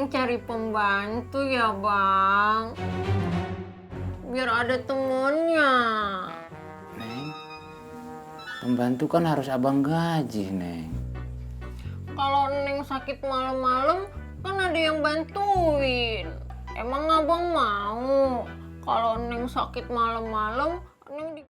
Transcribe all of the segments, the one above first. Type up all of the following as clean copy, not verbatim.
Neng cari pembantu ya Bang. Biar ada temennya. Neng, pembantu kan harus abang gaji, Neng. Kalau Neng sakit malam-malam kan ada yang bantuin. Emang abang mau? Kalau Neng sakit malam-malam, Neng di...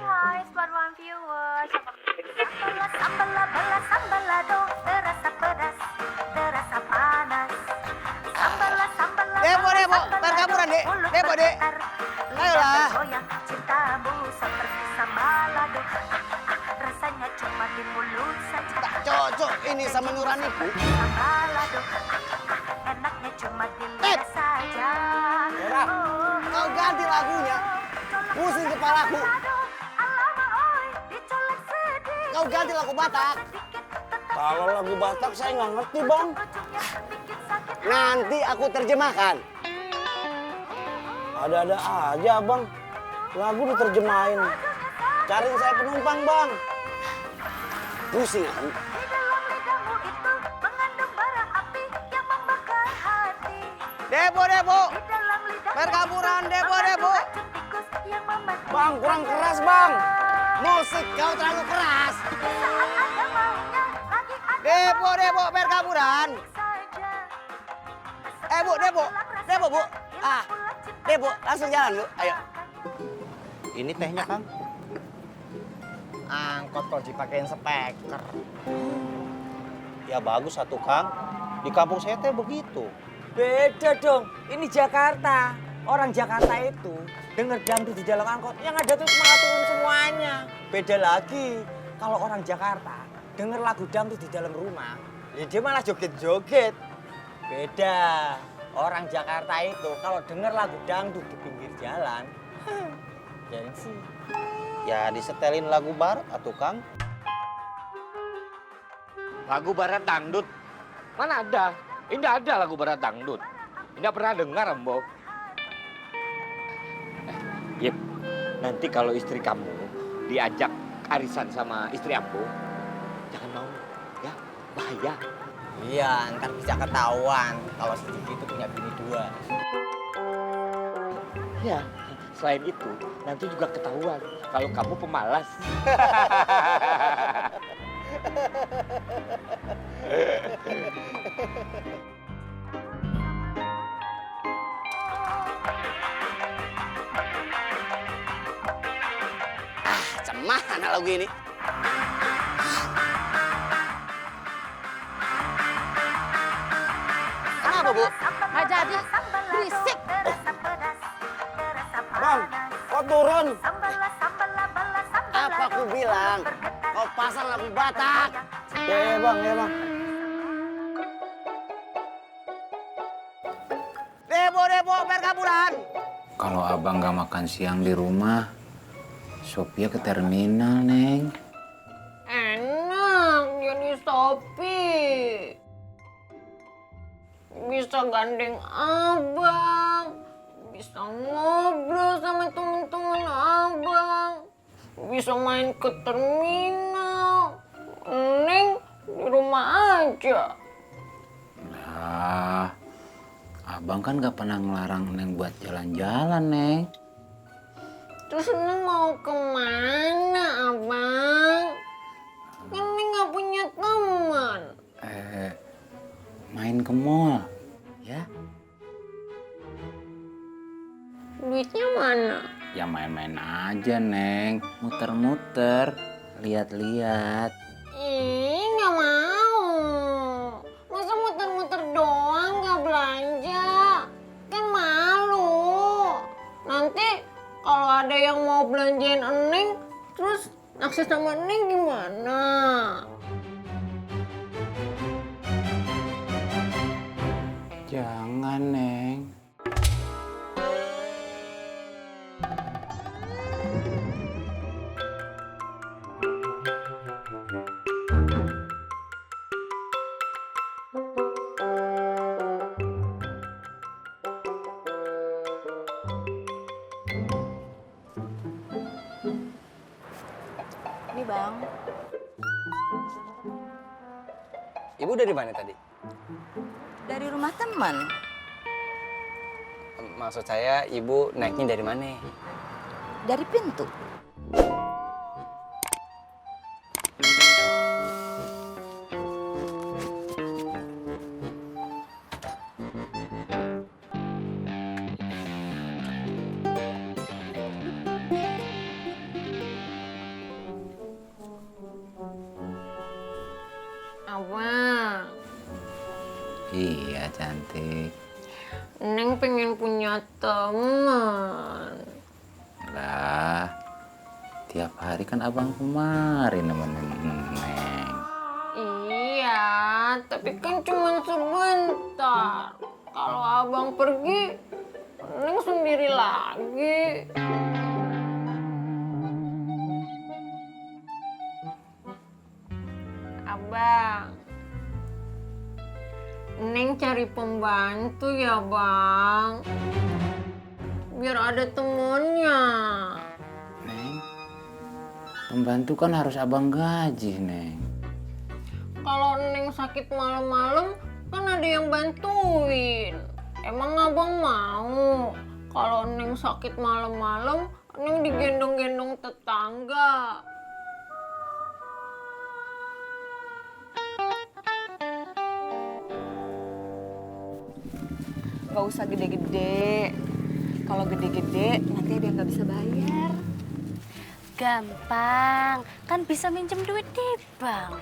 Hai Smart One viewers, sambal belas sambalado, terasa pedas, terasa panas. Sambal Debo, perkaburan, Dek. Debo, Dek. Ayolah. Goyang cintamu seperti sambalado. Rasanya cuma di mulut saja. Tak cocok ini sama nuraniku. Sambalado, enaknya cuma di lidah saja. Merah, kau ganti lagunya. Pusing kepalaku. Kau ganti lagu Batak. Kalau lagu Batak saya nggak ngerti, Bang. Nanti aku terjemahkan. Ada-ada aja, Bang. Lagu diterjemahin. Cariin saya penumpang, Bang. Pusing aku. Di dalam lidahmu itu mengandung bara api yang membakar hati. Debo. Di dalam lidahmu Perkaburan, itu Debo. mengandung racun tikus yang mematikan. Bang, kurang keras, Bang. Musik kau terlalu keras. Saat ada maunya, lagi ada Debo, perkaburan. saja. Debo, Bu. Ah, Debo, langsung jalan, Bu. Ayo. Ini tehnya, Kang. Angkot kok dipakein speaker. Ya bagus satu, Kang. Di kampung saya teh begitu. Beda dong, ini Jakarta. Orang Jakarta itu denger dangdut di dalam angkot, yang ada tuh semangat turun semuanya. Beda lagi, kalau orang Jakarta denger lagu dangdut di dalam rumah, ya dia malah joget-joget. Beda, orang Jakarta itu kalau denger lagu dangdut di pinggir jalan, gengsi. Ya disetelin lagu barat atuh, Kang. Lagu barat dangdut? Mana ada? Ini ada lagu barat dangdut. Tidak pernah dengar, Ambo. Yip, nanti kalau istri kamu diajak arisan sama istri Ambo, jangan mau, ya, bahaya. Iya, ntar bisa ketahuan kalau si Diki itu punya bini dua. Ya, selain itu, nanti juga ketahuan kalau kamu pemalas. Mana lagu ini? Kenapa, Bu? Nggak jadi, berisik. Bang, kok turun? Apa aku bilang? Kau pasang lagu Batak. Ya, Bang, ya, Bang. Debo, perkaburan. Kalau abang nggak makan siang di rumah, Sophia ke terminal, Neng. Enak jadi Sophie. Bisa gandeng abang. Bisa ngobrol sama temen-temen abang. Bisa main ke terminal. Neng di rumah aja. Nah, abang kan nggak pernah ngelarang Neng buat jalan-jalan, Neng. Terus Neng mau kemana, abang? Kan Neng nggak punya teman. Main ke mall, ya? Duitnya mana? Ya main-main aja, Neng. Muter-muter, lihat-lihat. Ih, nggak mau. Masa muter-muter doang nggak belanja? Kan malu. Nanti kalau ada yang mau belanjain Neng, terus naksir sama Neng gimana? Jangan, Neng. Ini Bang. Ibu dari mana tadi? Dari rumah teman. Maksud saya, ibu naiknya dari mana? Dari pintu. Abang, Iya cantik. Neng pengen punya teman. Lah, tiap hari kan abang kemarin nemenin Neng. Iya, tapi kan cuma sebentar. Kalau abang pergi, Neng sendiri lagi. Abang, Neng cari pembantu ya Bang. Biar ada temennya. Neng, pembantu kan harus abang gaji, Neng. Kalau Neng sakit malam-malam, kan ada yang bantuin. Emang abang mau? Kalau Neng sakit malam-malam, Neng digendong-gendong tetangga. Gak usah gede-gede. Kalau gede-gede nanti ada yang gak bisa bayar. Gampang, kan bisa minjem duit di bank.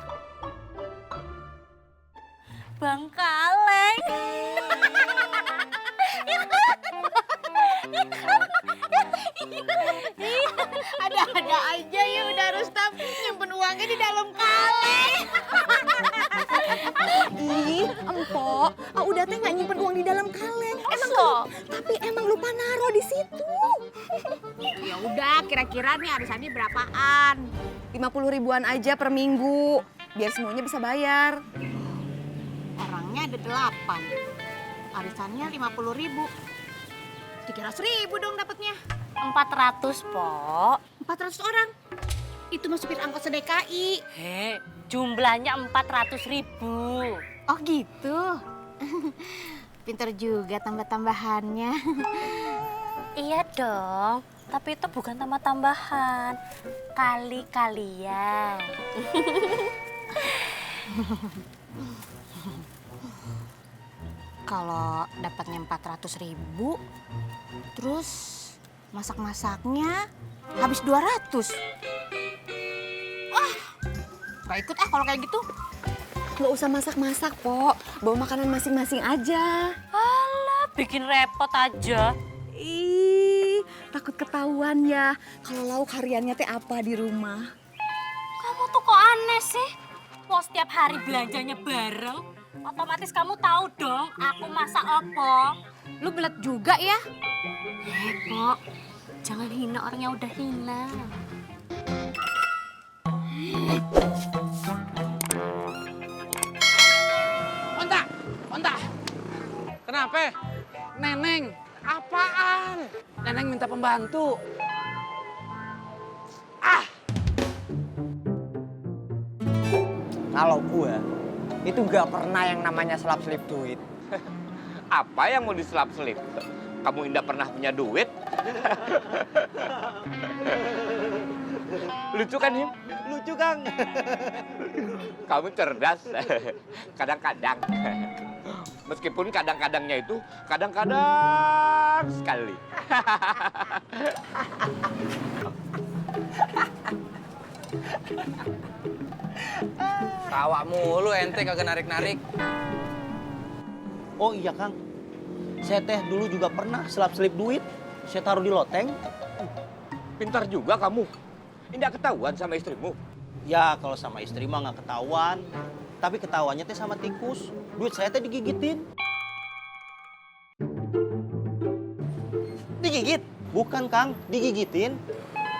Bang Kaleng. Ada-ada aja ya udah Rustam nyimpen uangnya di dalam kaleng. Ih, empok, udah teh nggak nyimpen uang di dalam kaleng. Tapi emang lupa naro di situ. Ya udah, kira-kira nih arisannya berapaan? 50 ribuan aja per minggu, biar semuanya bisa bayar. Orangnya ada 8, arisannya 50 ribu. 300 ribu dong dapatnya. 400, Pok. 400 orang. Itu mah supir angkot se-DKI. Jumlahnya 400.000. Oh gitu. Pinter juga tambah-tambahannya. Iya dong, tapi itu bukan tambah-tambahan. Kali-kalian. Kalau dapatnya 400 ribu, terus masak-masaknya habis 200. Wah, gak ikut kalau kayak gitu. Gak usah masak-masak, Pok. Bawa makanan masing-masing aja. Alah, bikin repot aja. Ih, takut ketahuan ya kalau lauk hariannya teh apa di rumah. Kamu tuh kok aneh sih? Mau setiap hari belanjanya bareng, otomatis kamu tahu dong aku masak apa. Lu belet juga ya? Pok, jangan hina orang yang udah hina. Onta! Kenapa? Neneng, apaan? Neneng minta pembantu. Kalau gue, itu nggak pernah yang namanya selap-selip duit. Apa yang mau diselap-selip? Kamu tidak pernah punya duit? Lucu kan, Him? Lucu, Kang. Kamu cerdas. Kadang-kadang. Meskipun kadang-kadangnya itu kadang-kadang sekali. Tawa mulu ente kagak narik-narik. Oh iya, Kang. Saya teh dulu juga pernah selap-selip duit. Saya taruh di loteng. Pintar juga kamu. Tidak ketahuan sama istrimu. Ya, kalau sama istri mah nggak ketahuan. Tapi ketahuannya teh sama tikus. Duit saya teh digigitin. Digigit? Bukan, Kang. Digigitin.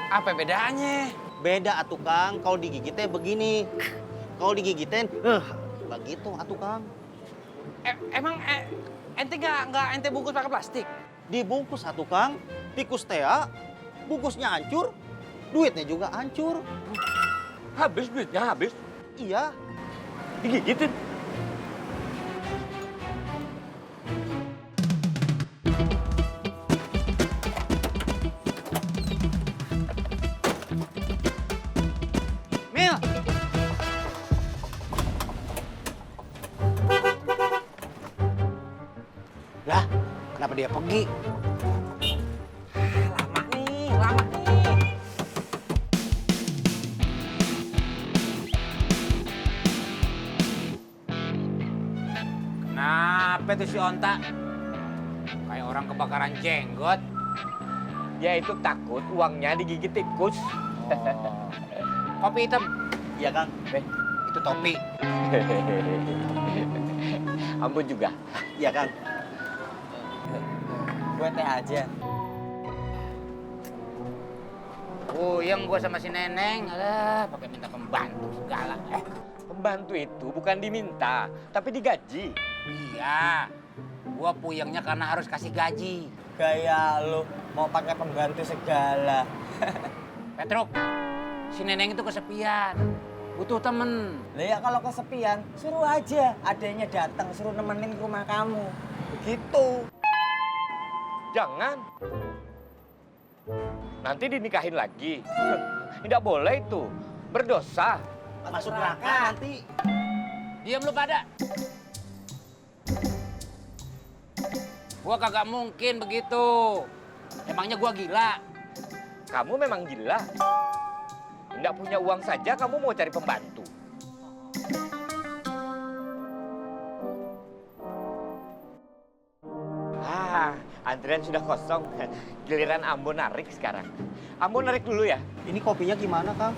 Apa bedanya? Beda atuh, Kang. Kalau digigit teh begini. Kalau digigitin, begitu atuh, Kang. Emang ente nggak ente bungkus pakai plastik? Dibungkus atuh, Kang. Tikus teh bungkusnya hancur, duitnya juga hancur. Habis duitnya, habis. Iya. Digigitin. Mil! Lah, kenapa dia pergi? Lama nih, lama nih. Kenapa tuh si Onta? Kayak orang kebakaran jenggot. Dia itu takut uangnya digigit tikus. Kopi hitam. Iya, Kang. Itu topi. Ampun juga. Iya, Kang. Gue teh aja. Yang gua sama si Neneng, alah pakai minta pembantu segala. Pembantu itu bukan diminta, tapi digaji. Iya, gua puyengnya karena harus kasih gaji. Gaya lu mau pakai pembantu segala. Petruk, si Neneng itu kesepian, butuh temen. Lah ya kalau kesepian, suruh aja adanya datang, suruh nemenin ke rumah kamu. Begitu. Jangan. Nanti dinikahin lagi. Tidak boleh itu. Berdosa. Masuk neraka nanti. Diam lu pada. Gua kagak mungkin begitu. Emangnya gua gila? Kamu memang gila. Tidak punya uang saja kamu mau cari pembantu. Antrian sudah kosong. Giliran Ambo narik sekarang. Ambo narik dulu ya. Ini kopinya gimana, Kang?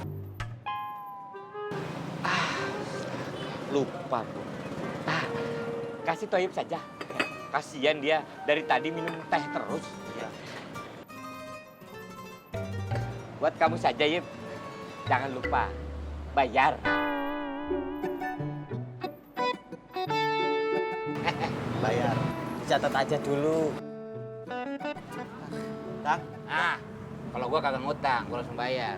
Lupa, Bu. Kasih Toyib saja. Kasihan dia dari tadi minum teh terus. Iya. Buat kamu saja, Yip. Jangan lupa bayar. Bayar. Dicatat aja dulu. Kang, Nah, kalau gua kagak ngutang, gua langsung bayar.